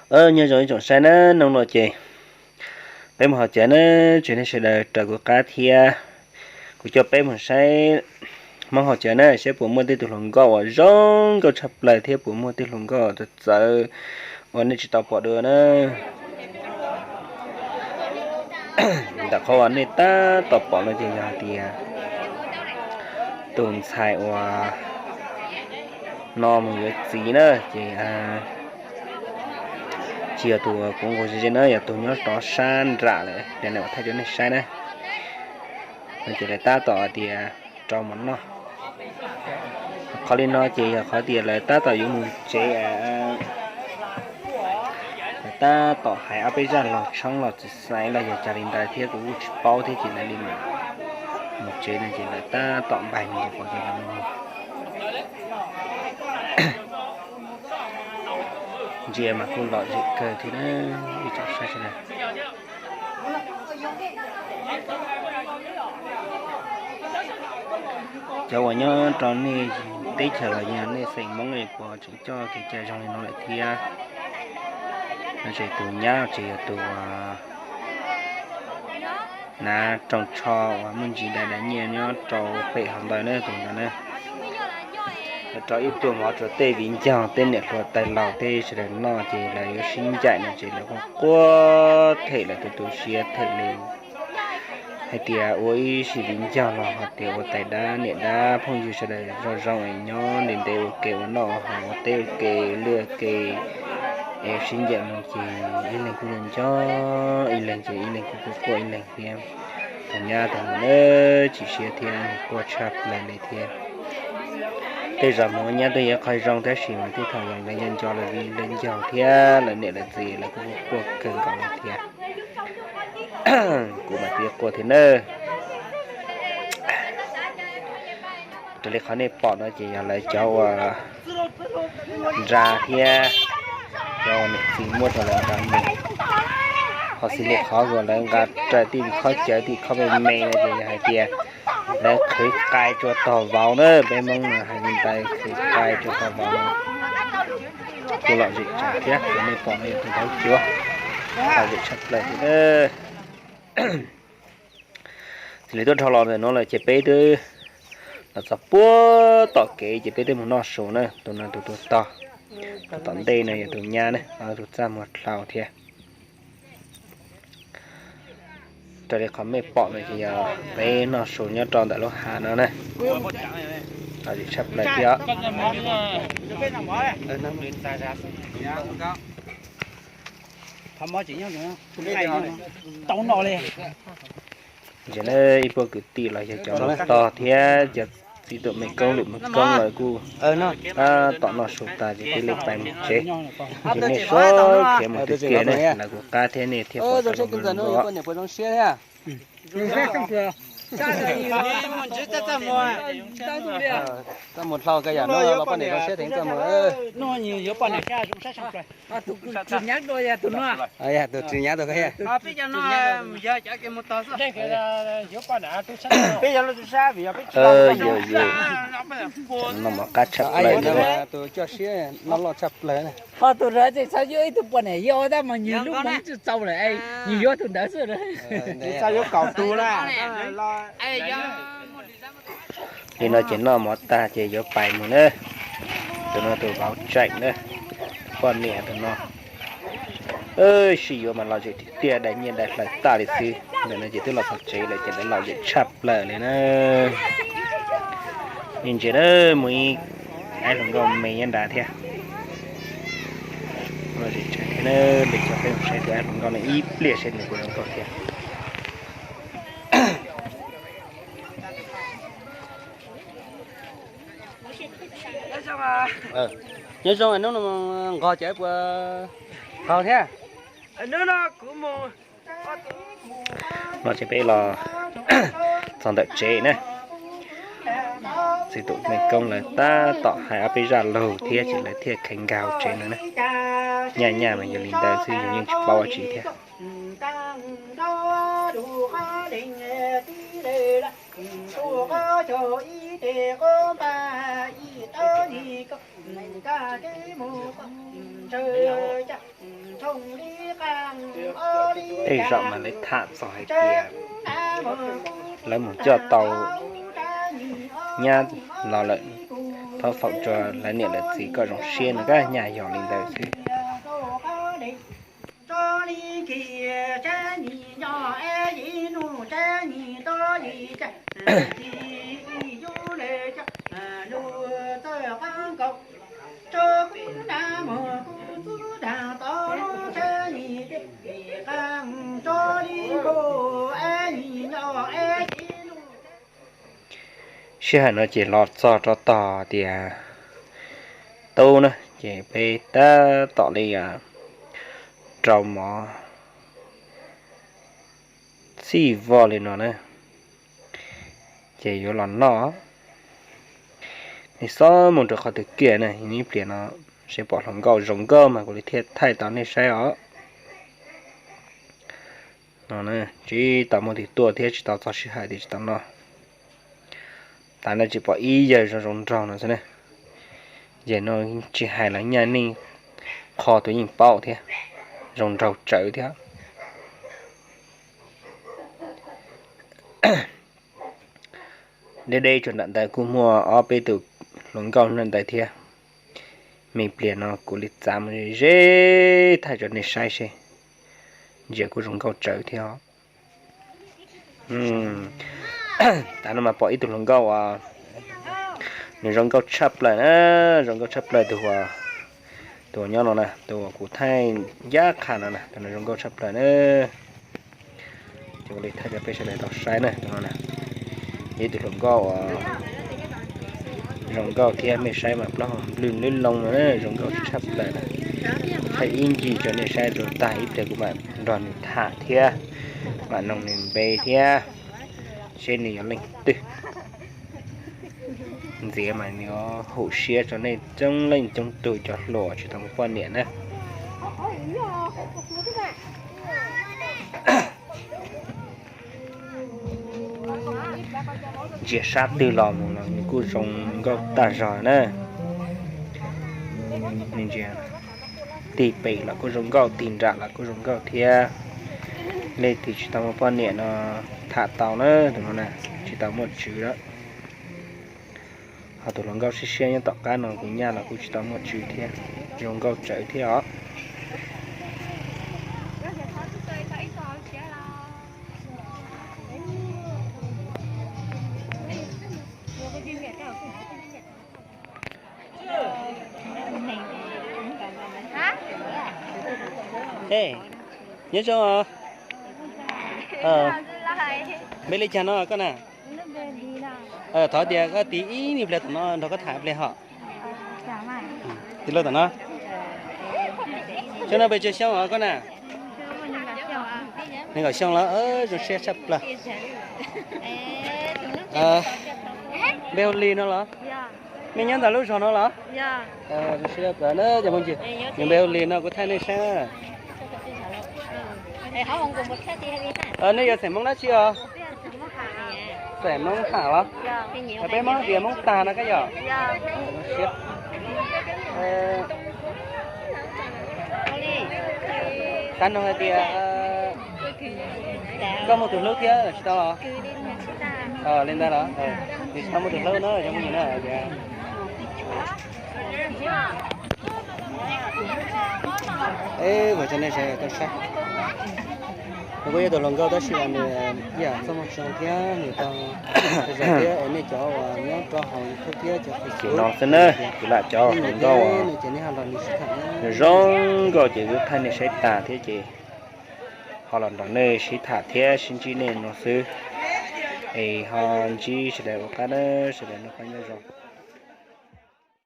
Nyob zoo ib tsoom saib na, hnub no ces peb mus haus cawv na, tseem nej sawv daws raws kuv qab thiab. Kuv coj peb mus saib Hmoob haus cawv na, saib puas muaj tej tus hluas nkauj uas zoo nkauj tshaj plaws thiab puas muaj tej hluas nkauj txawv txawv uas nej tsis tau pom dua na. Ntawm qhov uas nej tab tom pom no ces yog hais tias tus ntxhais uas no mus yuav txiv na, ces tsis yog tus kuv nqus ze ze na, yog tus nyob rov sab nram lawm, ces lawv ua thaij rau nej saib na. No ces lawv tab tom hais tias rau mov noj. Qhov li no ces yog qhov tias lawv tab tom yuav mus tsev, lawv tab tom hais ob peb zaj los tshoob los txiv xaiv los yog cas li ntawd thiab kuv kuj tsis paub thiab ces lawv li mam mus tsev no ces lawv tab tom npais mus qhov ces lawv mus. Ntsia mas kuj lom zem kawg thiab na, ib tsoom saib sawv daws. Cov uas nyob rau nej teb chaws los yog nej xeem Hmoob puas tseem coj kev cai zoo li no lawm thiab? No ces tus nyab ces yog tus hnav rooj tsho uas muaj ntsis dai dai nyiaj nyob rau pem hauv ntawd na, tus ntawd na. Lawv rau ib tug mov rau tej viv ncaus, tej niam hluas tais laus, tej sawv daws noj ces lawv yuav sib ncaim no ces lawv quaj quaj them lawv tus tu siab them li hais tias ua ib sim viv ncaus los hais tias ua tais dab niam dab phooj ywg sawv daws zoo zoo es nyob ntev ntev ua ke ua noj ua haus ua teb ua ke ua liaj ua ke es sib ncaim mus ces ib leeg kuj nco nco ib leeg ces ib leeg kuj quaj quaj ib leeg thiab. Tus nyab tus mus na chim siab thiab nws quaj tshaj plaws li thiab. Tej zaum mus ua nyab twb yog qhov zoo tab sis mas tej thaum yog lawv nco nco lawv viv lawv ncaus thiab lawv niam lawv txiv lawv kuj quaj kawg nkaus li thiab. Kuv mas twb quaj thiab nawb. Raws li qhov nej pom no ces yog lawv cov uas nra thiab cov uas niam txiv muab rau lawv nqa mus. Ho xws li qhov uas lawv nqa raws tej khob cawv tej khob me me no ces yog hais tias lawv qhwv qai tsua tog vauv na, peb Hmoob no hais li ntawd, qhwv qai tsua tog vauv no. Kuj lom zem tsawv thiab, qhov nej pom no yog tus vauv cuav, lom zem tshaj plaws thiab. Xws li tuaj dhau los ntawm no lawm ces peb twb los txog puag tom kev ces peb twb mus noj su na, tus no tus tus tog, tus tom ntej no yog tus nyab na, tus txaj muag dlhau thiab. Raws li qhov mej pom no ces yog peb noj su nyob rau ntawm lub hav no na. Lom zem tshaj plaws thiab. Ntawm no ib puag kwv tij los yog cov hluas tog thiab cov txiv tuam me koob lwm me koob lawv kuj tab tom noj su tas ces thiaj li pais mus tsev. Ces nej sawv khiav mus twg kiag ne, lawv kuj qab thiab nej thiaj pom zoo zoo. Txaj muag dlhau kawg yam no los poj niam zoo siab heev txaj muag. Tus tswv nyab tus koj yog. Noj mov qab tshaj plaws li. Tus coj siab no loj tshaj plaws. Ho tus rawv tseem txhob yuav ib tug poj niam yau tab mas nyias lub hmoov tsis txaus lawm, nyias yuav tus ntawd xwb. Txhob yuav kaum tus na. Li no ces noj mov tag ces yuav pais mus na. Tus no tus vauv tseem na, poj niam tus no. Sib yuav mas lom zem tiag tiag, dai nyiaj dai hlaws tag li xwb. Ntawm no ces twb los txog tsev lawm ces lawv lom zem tshaj plaws li na. Nej ntsia na, muaj ib aib hluas nkauj me nyob nrad thiab. Lom zem tshaj thiab na, peb coj peb mus saib tus aib hluas nkauj no ib pliag saib nws puas zoo nkauj thiab. Nyob zoo, hnub no nqos cawv puas haus thiab? No ces peb los txog ntawm tsev na. Txiv tuam me koob lawv tab tom hais ob peb zaj lus thiab ces lawv thiaj kheev nkag hauv tsev no na. Nyaj nyaj mas yog li ntawd xwb, yus yeej tsis paub dab tsi thiab. Tej zaum mas lawv tham txog hais tias lawv mus coj tau nyab los lawm, thov foom rau lawv niam lawv txiv kom zoo siab no, kab nyaj yog li ntawd xwb. Sij hawm no ces los txog rau tog tias tub na, ces peb tab tom li rau mov txij voj li no na, ces yuav los noj. Nej xob mus rau qhov twg kiag na, ib pliag no seb pom hluas nkauj zoo nkauj mas kuv li thiaj thaij tau nej saib os. No tsis tau muaj twg tuaj thiab tsis tau txog sij hawm tias tsis tau noj. Tas no tsis pom ib yawg zoo zoo nraug no xwb na. Yawg no tsis hais los nyaj neej qho tus yeej paub thiab, zoo nraug tsawv thiab. Deb deb rau nram ntawd kuj muaj ob peb tus hluas nkauj nyob ntawd thiab. Me pliag no kuv li txav mus ze thaij rau nej saib seb, ntsia kuj zoo nkauj tsawv thiab os. Tas no mas pom ib tug hluas nkauj, nws zoo nkauj tshaj plaws na, zoo nkauj tshaj plaws tus, tus uas nyob no na, tus uas kuv thaij ncaj qha no na, tus no zoo nkauj tshaj plaws na. Ces ua li thaij rau peb sawv daws tau saib na, tus no na, ib tug hluas nkauj uas zoo nkauj thiab, mej saib mas plaub hau nplwg nplwb loo no na, zoo nkauj tshaj plaws na. Thaij ib ncig rau nej saib rau tag ib pliag kuv mam nrog nws tham thiab mam noog nws npe thiab seb nws yog leej twg. Ntxiv mas nws yuav hum siab rau nej coob leej coob tug cov hluas tsis tau muaj poj niam na. Ntsia sab twg los mus los nws kuj zoo nkauj tag zog na. Tig pem los kuj zoo nkauj, tig nram los kuj zoo nkauj thiab. Leej twg tsis tau muaj poj niam no tham tau na, tus no na, tsis tau muaj tswv lawm. Ho tus hluas nkauj siab siab nyob tom qab no kuv nyaj los kuj tsis tau muaj tswv thiab, zoo nkauj tsawv thiab os. Nyob zoo os. Npe li cas no koj na? Thov tias koj tig ib nyuag pliag tom no nrog koj tham pliag hos. Tig loo tom no. Xyoo no pes tsawg xyoo os koj na? Nees nkaum xyoo los zoo siab tshaj plaws. Npe hu Lis no los? Mej nyob ntawm lub zos no los? Zoo siab tshaj plaws na cov phooj ywg. Nws npe hu Lis no kuv thaij nej saib. Nej yog xeem Hmoob dab tsi os? Xeem Hmoob Ham los? Peb Hmoob tias Hmoob Tag no koj yog? Xav nug hais tias koj muaj tus hlub thiab los tsis tau? Li ntawd los? Nws tsis tau muaj tus hlub na cov phooj ywg na. Kuv yog tus hluas nkauj tab sis nws yam txoj moo tsis zoo thiab nws tau zam thiab es nej cov uas nyob rau hauv YouTube thiab cov no xwb na, kuv lam cov hluas nkauj uas zoo nkauj ces kuv thaij nej saib tas thiab ces ho los nrog nej sib tham thiab sib ntsib nej no xwb. Es ho ntsib sawv daws ua qab na, sawv daws noj qab nyob zoo.